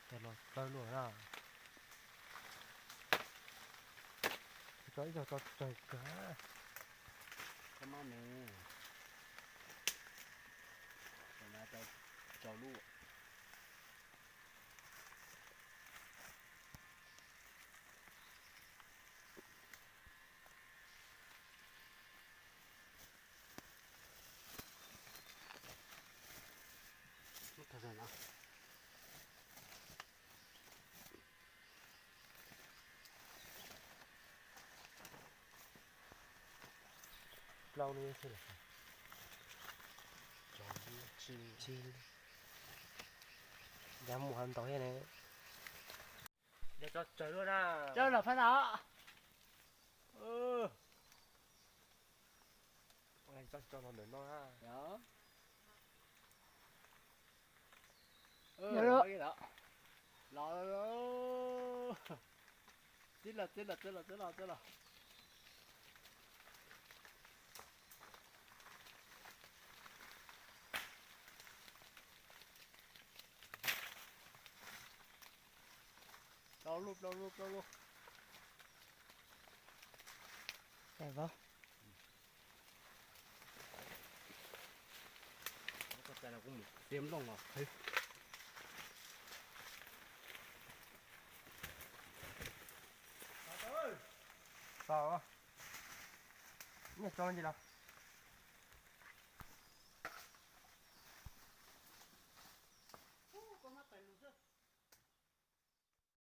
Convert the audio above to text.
Cas los tsawg luaj na. Tso ib zaug tso tsawg kawg. Koj mab nws, rau lub. Plaub lub thiab los? Tsis, yav mus hav ntau thiab ne. Yog tso tsawg luaj na. Tsawg los phab no. Tso tso los ntawm no na. Los, txib los, txib los, txib los, txib los, txib los. Plaub lub, plaub lub, plaub lub. Koj cais los kuv mus txiav nplooj los qhwv. Tau, nyiaj tso ntsis los.